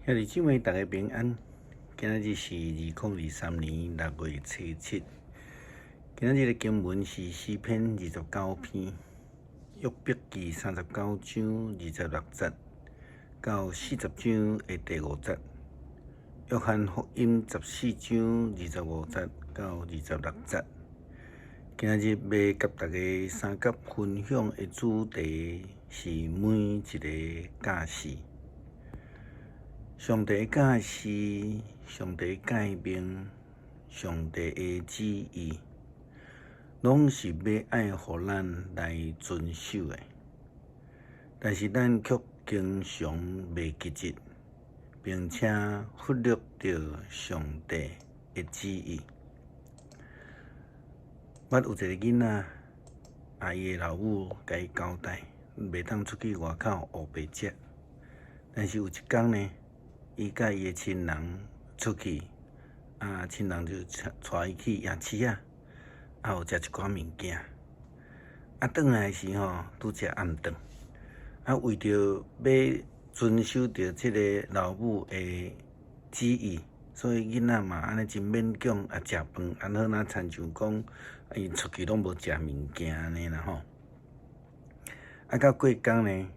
兄弟姊妹，逐家平安。今仔日是2023年6月初7。今仔日的經文是詩篇29篇，約伯記39章26節到40章的第五節，約翰福音14章25節到26節。今仔日欲佮大家相佮分享的主題是每一个教示。上帝的教示，上帝的誡命，上帝的旨意，攏是欲愛予咱來遵守的。但是咱卻經常袂記得，並且忽略著上帝的旨意。捌有一個囡仔，啊，伊的老母共伊交代，袂當出去外口烏白食。但是有一工呢，伊佮伊的親人出去，啊，親人就帶伊去夜市仔，啊，有食一寡物件。啊，轉來時吼，拄食暗頓。啊，為著欲遵守著這个老母的旨意，所以囡仔嘛按呢真勉強啊食飯，按好若親像講𪜶出去攏無食物件按呢啦吼。啊，到過工呢，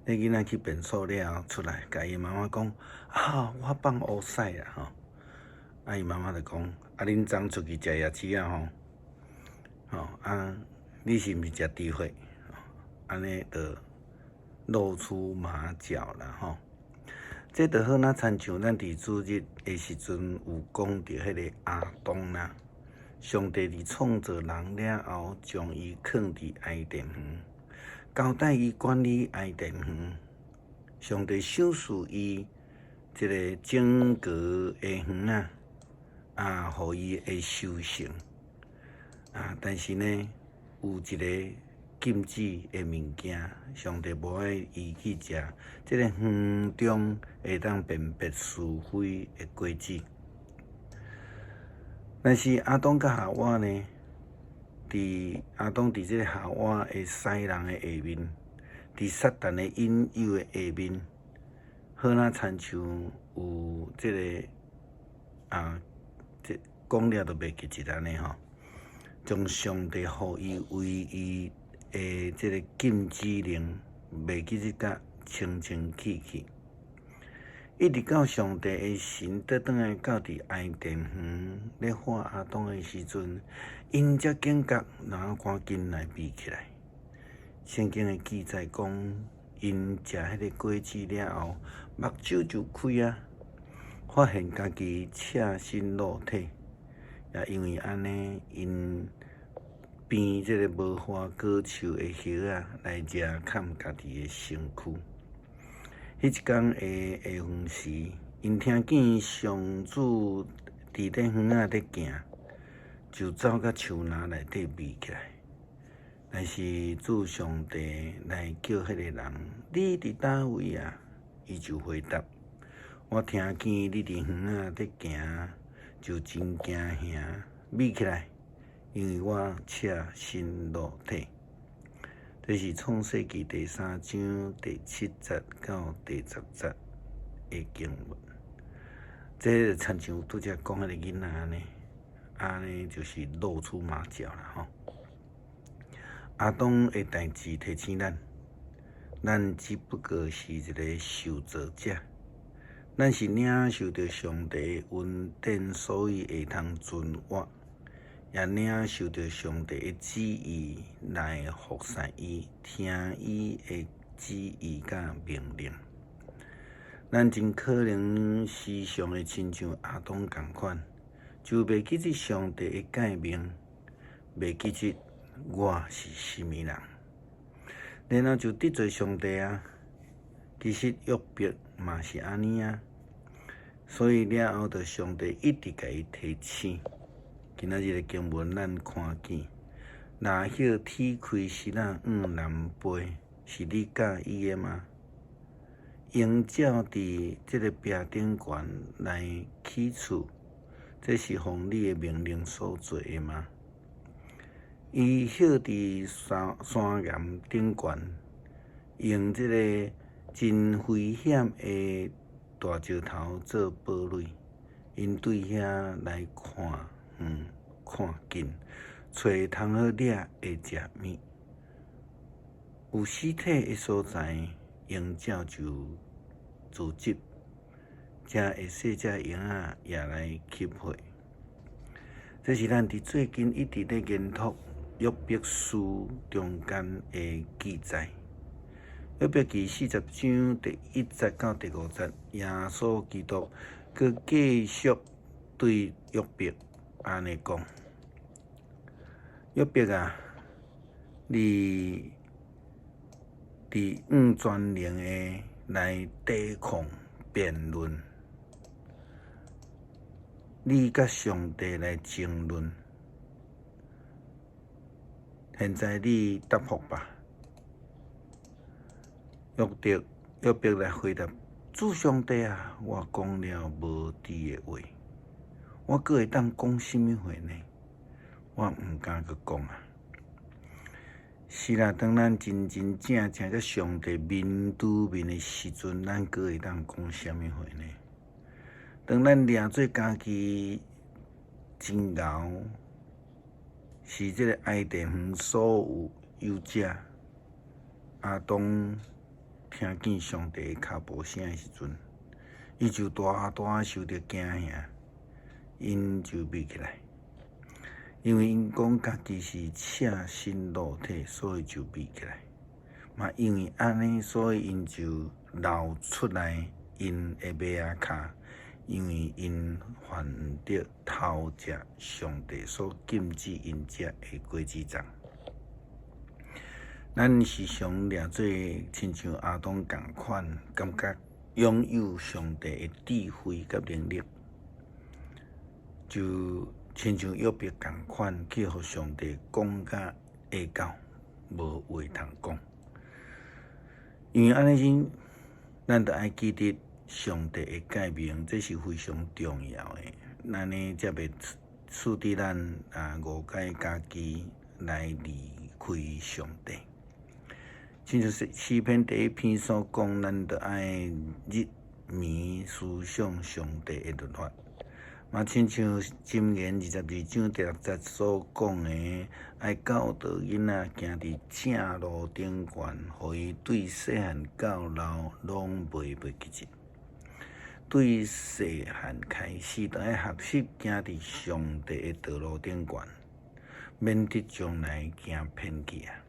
彼囡仔去便所了後出來，共伊媽媽講：啊，我放烏屎啦吼！啊，伊媽媽就講：啊，恁昨出去食夜市仔吼，吼啊，你是毋是食豬血？按呢就露出馬腳啦吼！這就好若親像咱佇主日的時陣有講著彼个亞當啦，上帝佇創造人了後，將伊囥佇伊甸園，交代伊管理伊甸園。上帝賞賜伊這个整個的園仔，啊，予伊會收成。啊，但是呢，有一个禁止的物件，上帝無愛伊去食這个園中會當辨別是非的果子。但是亞當佮夏娃呢，佇亞當佇這个夏娃的使弄的下面，佇撒旦的引誘的下面，好若親像有這个啊，這講了都袂記得按呢吼，將上帝予伊唯一的這个禁止令袂記得甲清清氣氣，一直到上帝的神倒轉來到佇伊甸園咧喊亞當的時陣，𪜶才警覺，然後趕緊來避起來。聖經的記載講，𪜶食彼个果子了後，目睭就開啊，發現家己赤身露體，也因為按呢，𪜶編這个無花果樹的葉仔來遮蓋家己的身軀。彼一工的下昏時，𪜶聽見上主佇咧園仔咧行，就走到樹林內底避起來。但是主上帝來叫彼个人：你佇佗位啊？伊就回答：我聽見你佇園仔咧行，就真驚嚇，避起來，因為我赤身露體。這是創世記第三章第7節到第10節的經文。這親像拄才講彼个囡仔按呢，按呢就是露出馬腳啦吼。亞當的代誌提醒咱，咱只不過是一个受造者，咱是領受著上帝的恩典，所以會通存活。也領受著上帝的旨意來服侍伊，聽伊的旨意佮命令。咱真可能時常會親像亞當仝款，就袂記得上帝的誡命，袂記得我是啥物人，然後就得罪上帝啊。其實約伯嘛是按呢啊，所以了後，就上帝一直共伊提醒。今仔日的經文，咱看見，蜊葉鐵開時仔往南飛，是你教伊的嗎？鷹鳥佇這个壁頂懸來起厝，這是奉你的命令所做的嗎？伊歇佇山山岩頂懸，用這个真危險的大大石頭做堡壘，𪜶對遐來看遠看近，揣通好掠會食物。有屍體的所在，鷹鳥就聚集，誠會細隻鷹仔也來吸血。這是咱佇最近一直咧研讀約伯書中間的記載。約伯記40章第1節到第5節，耶穌基督閣繼續對約伯按呢講：約伯啊，你佇向全能的來抵抗辯論，你佮上帝來爭論，現在你答覆吧。約伯來回答：主上帝啊，我講了無知的話，我閣會當講啥物話呢？我毋敢閣講啊。是啦，當咱真真正正佮上帝面對面的時陣，咱閣會當講啥物話呢？當咱掠做家己真𠢕，是這个伊甸園所有者，亞當聽見上帝的跤步聲的時陣，伊就大大受著驚嚇，𪜶就避起來，因為𪜶講家己是赤身露體，所以就避起來。嘛因為按呢，所以𪜶就露出來𪜶的襪仔跤，因為𪜶犯著偷食上帝所禁止𪜶食的果子欉。咱時常掠做親像亞當仝款，感覺擁有上帝的智慧佮能力，就親像約伯仝款，去予上帝講甲下到無話通講。因為按呢陣，咱著愛記得上帝的誡命，這是非常重要的。按呢才袂使得咱誤解家己來離開上帝。親像詩篇第一篇所講，咱著愛日暝思想上帝的律法。嘛，親像箴言22章第6節所講的，愛教導囡仔行佇正路頂懸，予伊對細漢到老攏袂袂記得。對細漢開始，著愛學習行佇上帝的道路頂懸，免得將來行偏去啊！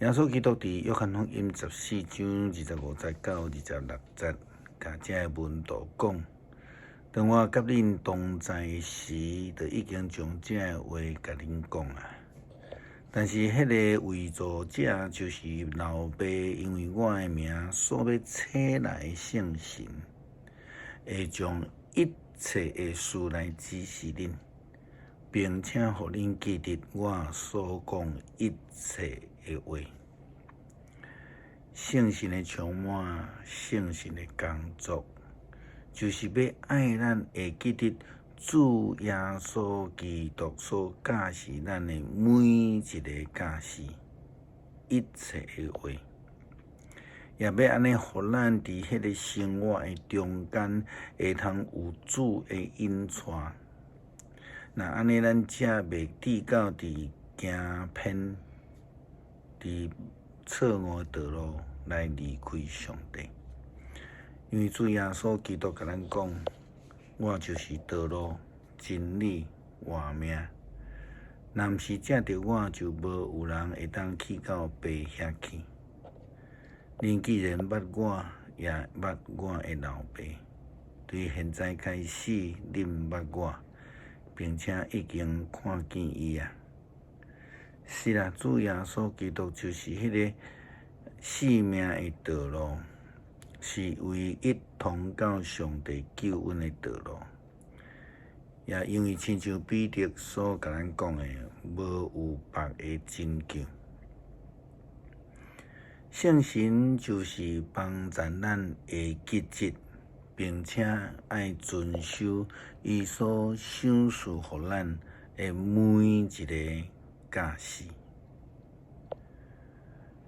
耶穌基督佇約翰福音14章25節到26節，共遮个門徒講：當我佮恁同在時，就已經將這个話共恁講啊。但是彼个為助者，就是老爸因為我的名所欲差來的聖神，會將一切的事來指示恁，並且予恁記得我所講一切的話。聖神的充滿，聖神的工作，就是欲愛咱會記得主耶穌基督所教示咱的每一个教示，一切的話，也欲按呢，予咱佇彼个生活的中間，會通有主的引帶。若按呢，咱才袂至到佇行偏，佇錯誤的道路來離開上帝。因為主耶穌基督共咱講：我就是道路、真理、活命。若毋是藉著我，就無有人會當去到爸遐去。恁既然捌我，也捌我的老爸。對現在開始，恁捌我，並且已經看見伊啊。是啦，主耶穌基督就是彼个生命的道路，是唯一通到上帝救恩的道路。也因為親像彼得所共咱講的，無有別的拯救。聖神就是幫助咱會記得，並且愛遵守伊所賞賜予咱的每一个教示。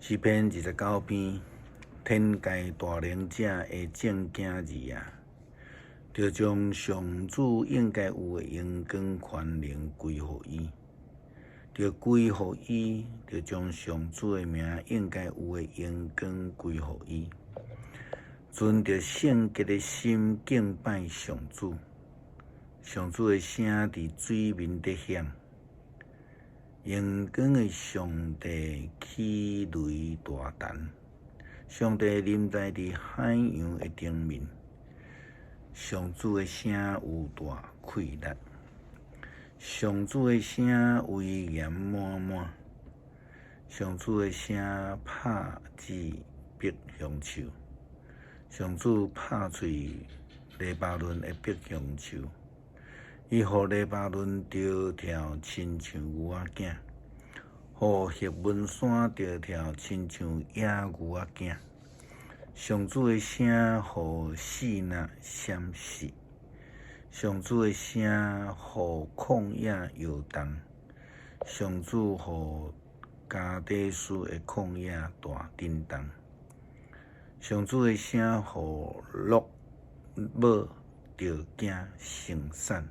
詩篇29篇天界大能者的眾囝兒啊，著將上主應該有的榮光權能歸予伊，著歸予伊，著將上主的名應該有的榮光歸予伊。存著聖潔的心敬拜上主，上主的聲佇水面底響，榮光的上帝起雷大彈，上帝臨在佇海洋的頂面，上主的聲有大氣力，上主的聲威嚴滿滿，上主的聲拍子碧香樹。上主拍碎黎巴嫩的碧香樹，伊予黎巴嫩著跳親像牛仔囝，予赫門山著跳親像野牛仔囝。上主的聲予細納閃爍，上主的聲予曠野搖動，上主予加低斯的曠野大震動。上主的聲予鹿母著驚生產，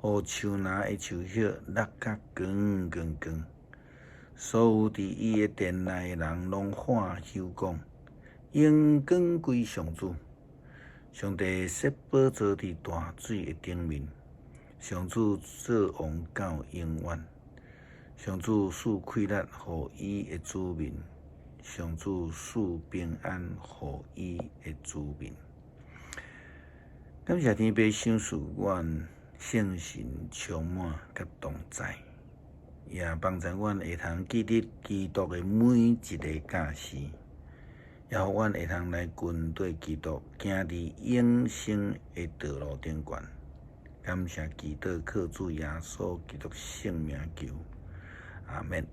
予樹林的樹葉落甲光光光。所有佇伊的殿內的人攏喊吼講：榮光歸上主！上帝設寶座佇大水的頂面，上主做王到永遠。上主賜氣力予伊的子民。上主賜平安予伊的子民。感謝天父賞賜阮聖神充滿佮同在，也幫助阮會通記得基督的每一个教示，也予阮會通來跟綴基督，行佇永生的道路頂懸。感謝祈禱靠主耶穌基督聖名求，阿們。